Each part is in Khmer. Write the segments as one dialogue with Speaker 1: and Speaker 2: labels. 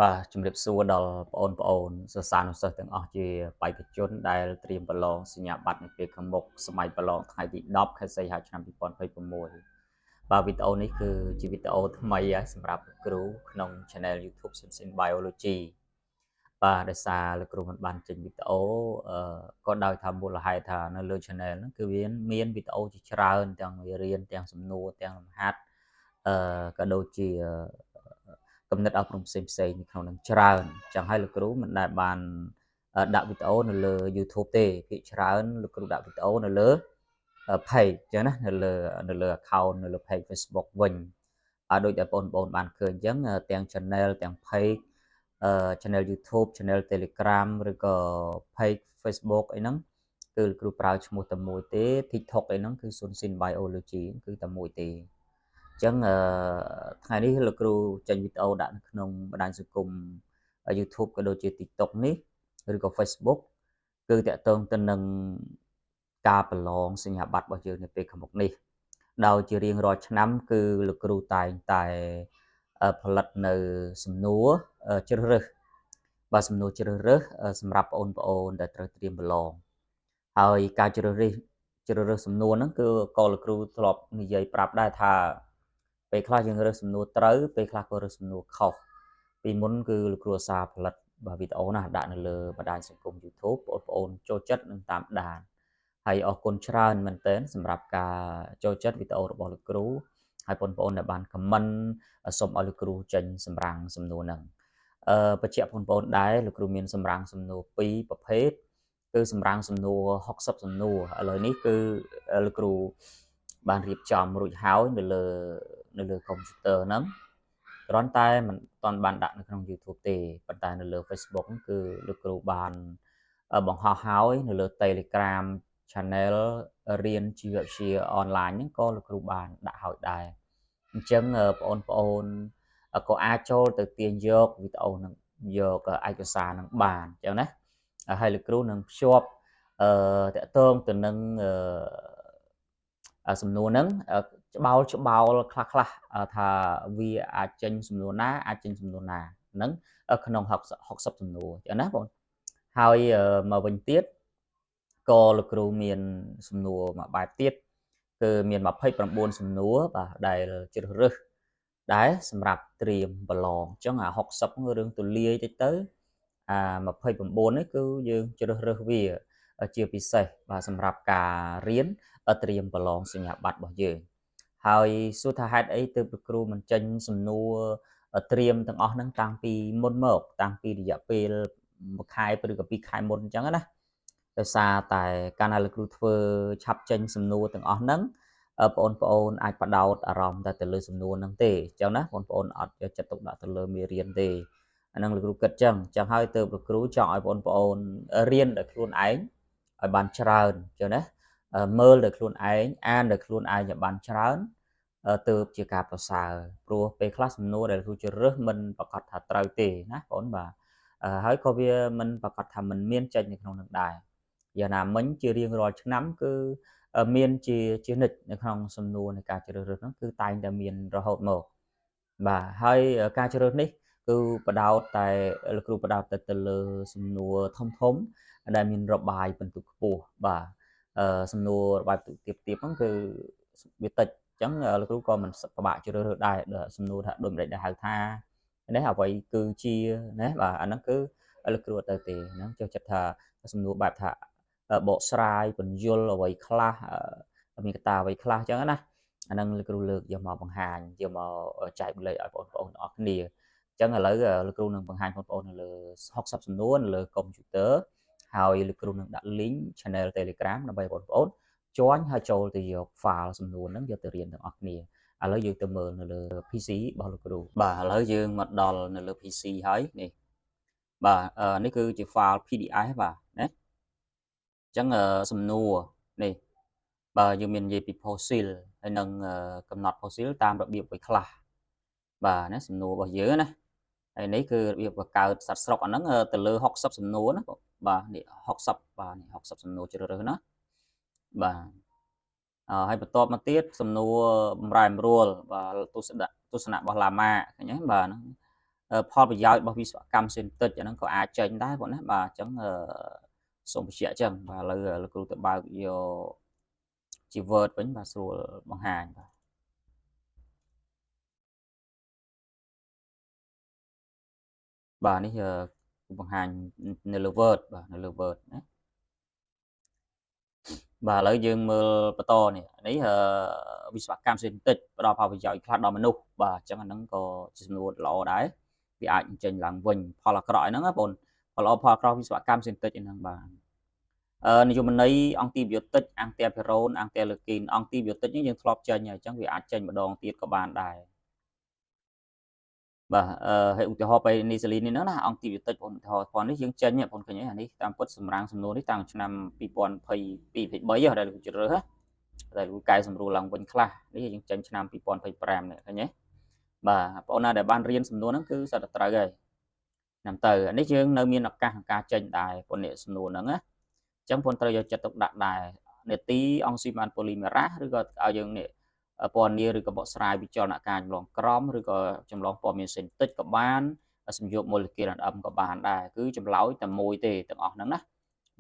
Speaker 1: បាទជំរាបសួរដល់បងប្អូនសិស្សានុសិស្សទាំងអស់ជាបេក្ខជនដែលត្រៀមប្រឡងសញ្ញាបត្រនៅពេលខាងមុខសម័យប្រឡងថ្ងៃទី10ខែសីហាឆ្នាំ2026បាទវីដេអូនេះគឺជាវីដេអូថ្មីហើយសម្រាប់លោកគ្រូក្នុង Channel YouTube Sinsin Biology បាទដោយសារលោកគ្រូមិនបានចេញវីដេអូក៏ដោយថាមូលហេតុថានៅលើ Channel ហ្នឹងគឺវាមានវីដេអូជាច្រើនទាំងមេរៀនទាំងសំណួរទាំងលំហាត់ក៏ដូចជាគំនិតអប់រំផ្សេងផ្សេងនៅក្នុងនឹងច្រើនចឹងហើយលោកគ្រូមិនដែលបានដាក់វីដេអូនៅលើ YouTube ទេភាគច្រើនលោកគ្រូដាក់វីដេអូនៅលើ page ចឹងណានៅលើ account នៅលើ page Facebook វិញហើយដូចដែលបងប្អូនបានឃើញចឹងទាំង channel ទាំង page channel YouTube channel Telegram ឬក៏ page Facebook អីហ្នឹងគឺលោកគ្រូប្រើឈ្មោះតែមួយទេ TikTok អីហ្នឹងគឺ Sunsin Biology គឺតែមួយទេអញ្ចឹងថ្ងៃនេះលោកគ្រូចេញវីដេអូដាក់នៅក្នុងបណ្ដាញសង្គម YouTube ក៏ដូចជា TikTok នេះឬក៏ Facebook គឺតាក់ទងទៅនឹងការប្រឡងសញ្ញាបត្ររបស់យើងនៅពេលខាងមុខនេះដោយជារៀងរាល់ឆ្នាំគឺលោកគ្រូតែងតែផលិតនៅសំណួរជ្រើសរើសបាទសំណួរជ្រើសរើសសម្រាប់បងប្អូនដែលត្រូវត្រៀមប្រឡងហើយការជ្រើសរើសជ្រើសរើសសំណួរហ្នឹងគឺក៏លោកគ្រូធ្លាប់និយាយប្រាប់ដែរថាពេលខ្លះយើងរើសសំណួរត្រូវពេលខ្លះក៏រើសសំណួរខុសពីមុនគឺលោកគ្រូអាសាផលិតបាទវីដេអូណាដាក់នៅលើបណ្ដាញសង្គម YouTube បងប្អូនចូលចិត្តនឹងតាមដានហើយអរគុណច្រើនមែនទែនសម្រាប់ការចូលចិត្តវីដេអូរបស់លោកគ្រូហើយបងប្អូនដែលបាន comment សូមឲ្យលោកគ្រូចេញសម្រាំងសំណួរហ្នឹងបញ្ជាក់បងប្អូនដែរលោកគ្រូមានសម្រាំងសំណួរ2ប្រភេទគឺសម្រាំងសំណួរ60សំណួរឥឡូវនេះគឺលោកគ្រូបានរៀបចំរួចហើយនៅលើកុំព្យូទ័រហ្នឹងគ្រាន់តែមិនទាន់បានដាក់នៅក្នុង YouTube ទេប៉ុន្តែនៅលើ Facebook គឺលោកគ្រូបានបង្ហោះហើយនៅលើ Telegram Channel រៀនជីវវិទ្យាអនឡាញហ្នឹងក៏លោកគ្រូបានដាក់ហើយដែរអញ្ចឹងបងប្អូនក៏អាចចូលទៅទាញយកវីដេអូនឹងយកឯកសារនឹងបានអញ្ចឹងណាហើយលោកគ្រូនឹងភ្ជាប់តាក់ទងទៅនឹងសំណួរហ្នឹងច្បោលច្បោលខ្លះខ្លះថាវាអាចចេញសំណួរណាអាចចេញសំណួរណាហ្នឹងក្នុង60សំណួរចឹងណាបងហើយមកវិញទៀតក៏លោកគ្រូមានសំណួរមួយបែបទៀតគឺមាន29សំណួរបាទដែលជ្រើសរើសដែរសម្រាប់ត្រៀមប្រឡងអញ្ចឹងអា60រឿងទូលាយតិចទៅអា29នេះគឺយើងជ្រើសរើសវាជាពិសេសបាទសម្រាប់ការរៀនត្រៀមប្រឡងសញ្ញាបត្ររបស់យើងហើយសួរថាហេតុអីទើបលោកគ្រូមិនចេញសំណួរត្រៀមទាំងអស់ហ្នឹងតាំងពីមុនមកតាំងពីរយៈពេលមួយខែឬក៏2ខែមុនអញ្ចឹងណាដោយសារតែកាលណាលោកគ្រូធ្វើឆាប់ចេញសំណួរទាំងអស់ហ្នឹងបងប្អូនអាចបដោតអារម្មណ៍តែទៅលើសំណួរហ្នឹងទេអញ្ចឹងណាបងប្អូនអត់យកចិត្តទុកដាក់ទៅលើមេរៀនទេអាហ្នឹងលោកគ្រូគិតចឹងចឹងហើយទើបលោកគ្រូចង់ឲ្យបងប្អូនរៀនដោយខ្លួនឯងឲ្យបានច្រើនចឹងណាមើលដោយខ្លួនឯងអានដោយខ្លួនឯងឲ្យបានច្រើនទើបជាការប្រសើរព្រោះពេលខ្លះសំណួរដែលគ្រូជ្រើសរើសមិនប្រកាសថាត្រូវទេណាបងបាទហើយក៏វាមិនប្រកាសថាមិនមានចេញនៅក្នុងនឹងដែរយ៉ាងណាមិញជារៀងរាល់ឆ្នាំគឺមានជានិច្ចនៅក្នុងសំណួរនៃការជ្រើសរើសហ្នឹងគឺតែងតែមានរហូតមកបាទហើយការជ្រើសនេះគឺបដោតតែលោកគ្រូបដោតតែទៅលើសំណួរធំធំដែលមានរបាយពិន្ទុខ្ពស់បាទសំណួររបាយពិន្ទុទាបទាបហ្នឹងគឺវាតិចអញ្ចឹងលោកគ្រូក៏មិនពិបាកជ្រើសរើសដែរសំណួរថាដូចម្ដេចដែលហៅថានេះអ្វីគឺជាណាបាទអាហ្នឹងគឺលោកគ្រូអត់ទៅទេហ្នឹងចូលចិត្តថាសំណួរបែបថាបកស្រាយពន្យល់អ្វីខ្លះមានកត្តាអ្វីខ្លះអញ្ចឹងណាអាហ្នឹងលោកគ្រូលើកយកមកបង្ហាញយកមកចែករំលែកឲ្យបងប្អូនទាំងអស់គ្នាអញ្ចឹងឥឡូវលោកគ្រូនឹងបង្ហាញបងប្អូននៅលើ60សំណួរនៅលើកុំព្យូទ័រហើយលោកគ្រូនឹងដាក់ link channel Telegram ដើម្បីបងប្អូន join ហើយចូលទៅយក file សំណួរហ្នឹងយកទៅរៀនទាំងអស់គ្នាឥឡូវយើងទៅមើលនៅលើ PC របស់លោកគ្រូបាទឥឡូវយើងមកដល់នៅលើ PC ហើយនេះបាទនេះគឺជា file PDF បាទណាអញ្ចឹងសំណួរនេះបាទយើងមាននិយាយពី fossil ហើយនឹងកំណត់ fossil តាមរបៀបមួយខ្លះបាទណាសំណួររបស់យើងណាហើយនេះគឺរបៀបបង្កើតសត្វស្រុកអាហ្នឹងទៅលើ60សំណួរណាបាទនេះ60បាទនេះ60សំណួរជ្រើសរើសណាបាទហើយបន្ទាប់មកទៀតសំណួរបំរែបំរួលបាទទស្សនៈទស្សនៈរបស់ឡាម៉ាឃើញទេបាទហ្នឹង ផលប្រយោជន៍របស់វិស្វកម្មសេនតិចអាហ្នឹងក៏អាចចេញដែរបងណាបាទអញ្ចឹងសូមបញ្ជាក់អញ្ចឹងបាទឥឡូវលោកគ្រូទៅបើកយកជា Word វិញបាទស្រួលបង្ហាញបាទបាទនេះបង្ហាញនៅលើ Word បាទនៅលើ Word ណាបាទឥឡូវយើងមើលបន្តនេះនេះវិស្វកម្មសេដ្ឋកិច្ចផ្ដល់ផលប្រយោជន៍ខ្លះដល់មនុស្សបាទអញ្ចឹងអាហ្នឹងក៏ជាសំណួរល្អដែរវាអាចចេញឡើងវិញផលអាក្រក់ហ្នឹងណាបងផលល្អផលអាក្រក់វិស្វកម្មសេដ្ឋកិច្ចហ្នឹងបាទនិយមន័យអង់ទីប៊ីយោទិកអង់តែហ្វេរ៉ូនអង់តែលឺគីនអង់ទីប៊ីយោទិកនេះយើងធ្លាប់ចេញហើយអញ្ចឹងវាអាចចេញម្ដងទៀតក៏បានដែរបាទហើយឧទាហរណ៍ពេលនីសេលីននេះណាអង់ទីប៊ីយោទិកបងឧទាហរណ៍ផងនេះយើងចេញបងឃើញអានេះតាមពិតសម្រាំងសំណួរនេះតាំងឆ្នាំ2022 23ដែលលោកជ្រើសដែលលោកកែសម្រួលឡើងវិញខ្លះនេះយើងចេញឆ្នាំ2025នេះឃើញទេបាទបងណាដែលបានរៀនសំណួរហ្នឹងគឺសិតតែត្រូវហើយឆ្នាំទៅអានេះយើងនៅមានឱកាសក្នុងការចេញដែរប៉ុននេះសំណួរហ្នឹងណាអញ្ចឹងបងត្រូវយកចិត្តទុកដាក់ដែរនេតិអង់ស៊ីម៉ានប៉ូលីមេរ៉ាសឬក៏ឲ្យយើងនេះពណ៌នាឬក៏បកស្រាយវិចលនការចម្លងក្រមឬក៏ចម្លងព័ត៌មានសេនតិចក៏បានសំយោគម៉ូលេគុល RM ក៏បានដែរគឺចម្លើយតែមួយទេទាំងអស់ហ្នឹងណា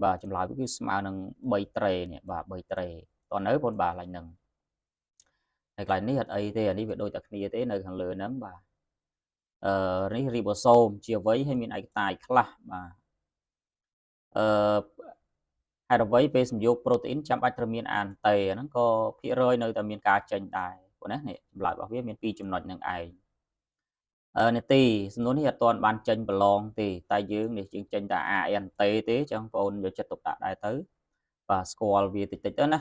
Speaker 1: បាទចម្លើយវាគឺស្មើនឹង3ត្រេនេះបាទ3ត្រេតោះនៅបងបាទឡើយហ្នឹងហើយកន្លែងនេះអត់អីទេអានេះវាដូចតែគ្នាទេនៅខាងលើហ្នឹងបាទនេះរីបូសូមជាអ្វីហើយមានឯកតាយខ្លះបាទអឺហេតុអ្វីពេលសំយោគប្រូតេអ៊ីនចាំបាច់ត្រូវមានអានតេអាហ្នឹងក៏ភាគរយនៅតែមានការចេញដែរព្រោះណានេះចម្លើយរបស់វាមាន2ចំណុចហ្នឹងឯងនេតិសំណួរនេះអត់ទាន់បានចេញប្រឡងទេតែយើងនេះយើងចេញតែ ANT ទេចឹងបងប្អូនយកចិត្តទុកដាក់ដែរទៅបាទស្គាល់វាតិចតិចទៅណា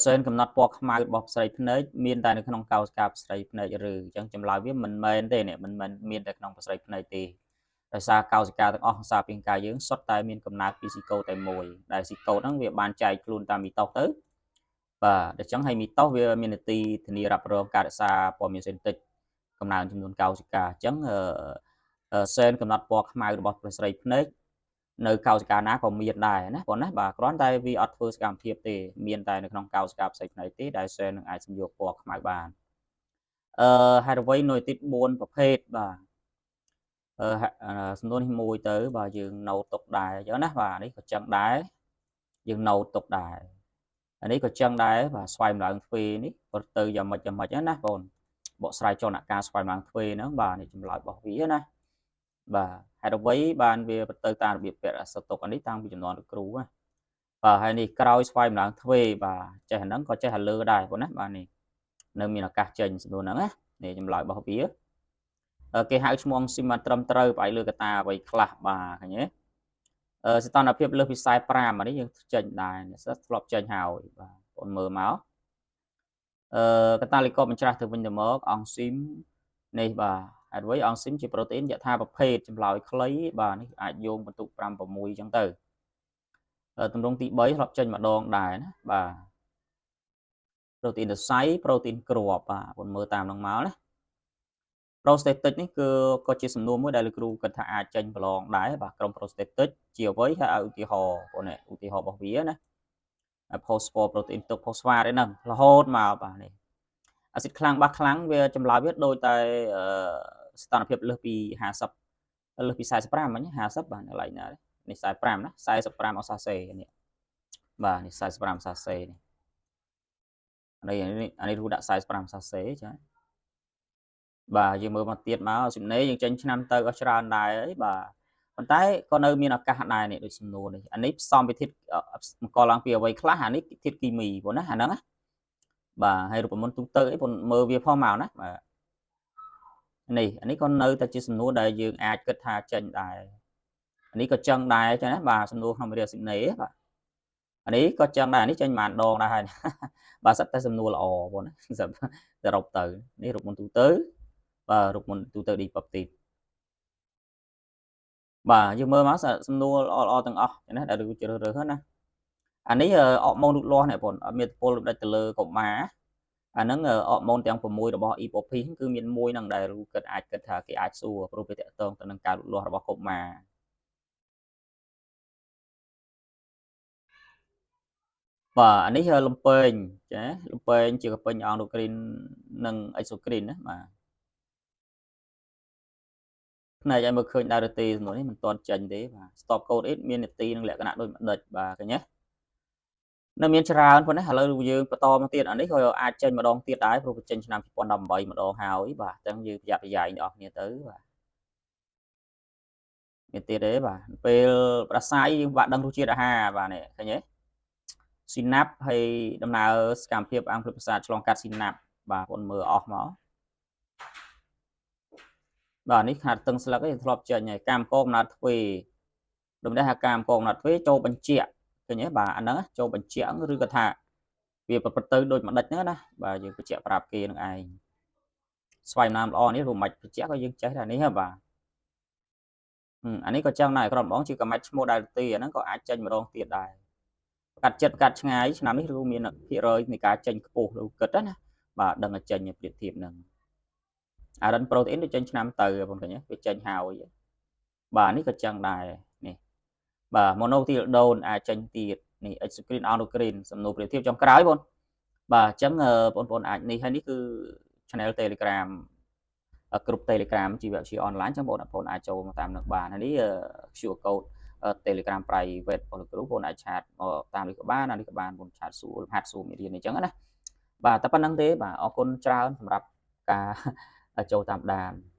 Speaker 1: សែនកំណត់ពណ៌ខ្មៅរបស់ផ្សៃភ្នែកមានតែនៅក្នុងកោសិកាផ្សៃភ្នែកឬអញ្ចឹងចម្លើយវាមិនមែនទេនេះមិនមែនមានតែក្នុងផ្សៃភ្នែកទេដោយសារកោសិកាទាំងអស់សារពាង្គកាយយើងសុទ្ធតែមានកំណើតពីស៊ីកូតែមួយដែលស៊ីកូហ្នឹងវាបានចែកខ្លួនតាមមីតូសទៅបាទដូច្នេះហើយមីតូសវាមាននីតិធានារ៉ាប់រងការរក្សាព័ត៌មានសេនតិចកំណើនចំនួនកោសិកាអញ្ចឹងសែនកំណត់ពណ៌ខ្មៅរបស់ប្រស្រីភ្នែកនៅកោសិកាណាក៏មានដែរណាបងណាបាទគ្រាន់តែវាអត់ធ្វើសកម្មភាពទេមានតែនៅក្នុងកោសិកាផ្សេងភ្នែកទេដែលសែននឹងអាចសំយោគពណ៌ខ្មៅបានហេតុអ្វីនុយទីត4ប្រភេទបាទសំណួរនេះមួយទៅបាទយើងណូតទុកដែរអញ្ចឹងណាបាទនេះក៏ចឹងដែរយើងណូតទុកដែរអានេះក៏ចឹងដែរបាទស្វែងឡើងទ្វេនេះក៏ទៅយ៉ាងម៉េចយ៉ាងម៉េចណាបងបកស្រាយចលនាការស្វែងឡើងទ្វេហ្នឹងបាទនេះចម្លើយរបស់វាណាបាទហេតុអ្វីបានវាទៅតាមរបៀបពាក់អសតុកអានេះតាំងពីចំនួនលោកគ្រូណាបាទហើយនេះក្រោយស្វែងឡើងទ្វេបាទចេះអាហ្នឹងក៏ចេះអាលើដែរបងណាបាទនេះនៅមានឱកាសចេញសំណួរហ្នឹងណានេះចម្លើយរបស់វាគេហៅឈ្មោះអង់ស៊ីមបានត្រឹមត្រូវផ្អែកលើកត្តាអ្វីខ្លះបាទឃើញទេសីតុណ្ហភាពលើសពី45អានេះយើងចេញដែរអ្នកសិស្សធ្លាប់ចេញហើយបាទបងមើលមកកតាលីកបញ្ច្រាស់ទៅវិញទៅមកអង់ស៊ីមនេះបាទហេតុអ្វីអង់ស៊ីមជាប្រូតេអ៊ីនយថាប្រភេទចម្លើយខ្លីបាទនេះអាចយោងបន្ទុក5 6អញ្ចឹងទៅទម្រង់ទី3ធ្លាប់ចេញម្ដងដែរណាបាទប្រូតេអ៊ីនសរសៃប្រូតេអ៊ីនគ្រាប់បាទបងមើលតាមនឹងមកណាប្រូស្តេទិកនេះគឺក៏ជាសំណួរមួយដែលលោកគ្រូគិតថាអាចចេញប្រឡងដែរបាទក្រុមប្រូស្តេទិកជាអ្វីហើយឲ្យឧទាហរណ៍បងនេះឧទាហរណ៍របស់វាណាផូស្វ័រប្រូតេអ៊ីនទុកផូស្វ៉ាតហ្នឹងរហូតមកបាទនេះអាស៊ីតខ្លាំងបាសខ្លាំងវាចម្លើយវាដូចតែស្ថានភាពលើសពី50លើសពី45មិញ50បាទកន្លែងណានេះ45ណា45អង្សាសេនេះបាទនេះ45អង្សាសេនេះអានេះរូដាក់45អង្សាសេចាបាទយើងមើលមកទៀតមកសំណេរយើងចេញឆ្នាំទៅអស់ច្រើនដែរអីបាទប៉ុន្តែក៏នៅមានឱកាសដែរនេះដូចសំណួរនេះអានេះផ្សំពីធាតុបង្កឡើងពីអ្វីខ្លះអានេះធាតុគីមីបងណាអាហ្នឹងណាបាទហើយរូបមន្តទូទៅអីបងមើលវាផងមកណាបាទនេះអានេះក៏នៅតែជាសំណួរដែលយើងអាចគិតថាចេញដែរអានេះក៏ចឹងដែរចឹងណាបាទសំណួរក្នុងមេរៀនស៊ីនេបាទអានេះក៏ចឹងដែរអានេះចេញប៉ុន្មានដងដែរហើយបាទសិតតែសំណួរល្អបងណាសរុបទៅនេះរូបមន្តទូទៅបាទរូបមន្តទូទៅឌីប៉េបទីតបាទយើងមើលមកសំណួរល្អៗទាំងអស់ណាដែលជ្រើសរើសណាអានេះអរម៉ូនលូតលាស់នេះបងមានពលលំដាច់ទៅលើកុមារអាហ្នឹងអរម៉ូនទាំង6របស់ EPOP គឺមានមួយហ្នឹងដែលគិតអាចគិតថាគេអាចសួរព្រោះវាតកតងទៅនឹងការលូតលាស់របស់កុមារបាទអានេះលំពេងចាលំពេងជាកពេញអង់ដូក្រីននិងអេកសូគ្រីនណាបាទ ផ្នែកឲ្យមើលឃើញដែរឬទេសំណួរនេះមិនទាន់ចេញទេបាទ stop code it មាននីតិនិងលក្ខណៈដូចម្ដេចបាទឃើញទេនៅមានច្រើនប៉ុណ្ណេះឥឡូវយើងបន្តមកទៀតអានេះក៏អាចចេញម្ដងទៀតដែរព្រោះវាចេញឆ្នាំ2018ម្ដងហើយបាទអញ្ចឹងយើងប្រយ័ត្នប្រយែងអ្នកនរគ្នាទៅបាទមានទៀតទេបាទពេលប្រសាយយើងបាក់ដឹងរសជាតិអាហារបាទនេះឃើញទេស៊ីណាប់ហើយដំណើរសកម្មភាពអង្គភ្លុកប្រសាទឆ្លងកាត់ស៊ីណាប់បាទបងមើលអស់មកបាទនេះខាតតឹងស្លឹកឯងធ្លាប់ចេញហើយកម្មកកំណត់ទ្វេដូចម្ដេចថាកម្មកកំណត់ទ្វេចូលបញ្ជាក់ឃើញទេបាទអាហ្នឹងចូលបញ្ជាក់ឬក៏ថាវាប្រព្រឹត្តទៅដូចម្ដេចហ្នឹងណាបាទយើងបញ្ជាក់ប្រាប់គេនឹងឯងស្វ័យណាមល្អនេះរួមមិនបញ្ជាក់ក៏យើងចេះដែរនេះហ៎បាទអានេះក៏ចឹងដែរក្រុមបងជាកម៉ាច់ឈ្មោះដែរទីអាហ្នឹងក៏អាចចេញម្ដងទៀតដែរកាត់ចិត្តកាត់ឆ្ងាយឆ្នាំនេះឬមានភាគរយនៃការចេញខ្ពស់ឬគិតណាបាទដឹងតែចេញប្រៀបធៀបនឹងអារិនប្រូតេអ៊ីនដូចចេញឆ្នាំទៅបងឃើញវាចេញហើយបាទនេះក៏ចឹងដែរនេះបាទ monocotyledon អាចចេញទៀតនេះ exocrine endocrine សំណួរប្រៀបធៀបចុងក្រោយបងបាទអញ្ចឹងបងប្អូនអាចនេះហើយនេះគឺ channel Telegram គ្រប់ Telegram ជីវវិទ្យាអនឡាញចឹងបងប្អូនអាចចូលមកតាមនឹងបានហើយនេះ QR code Telegram private របស់លោកគ្រូបងអាច chat មកតាមនេះក៏បានអានេះក៏បានបង chat សួរលំហាត់សួរមេរៀនអញ្ចឹងណាបាទតែប៉ុណ្្នឹងទេបាទអរគុណច្រើនសម្រាប់ការចូលតាមដាន។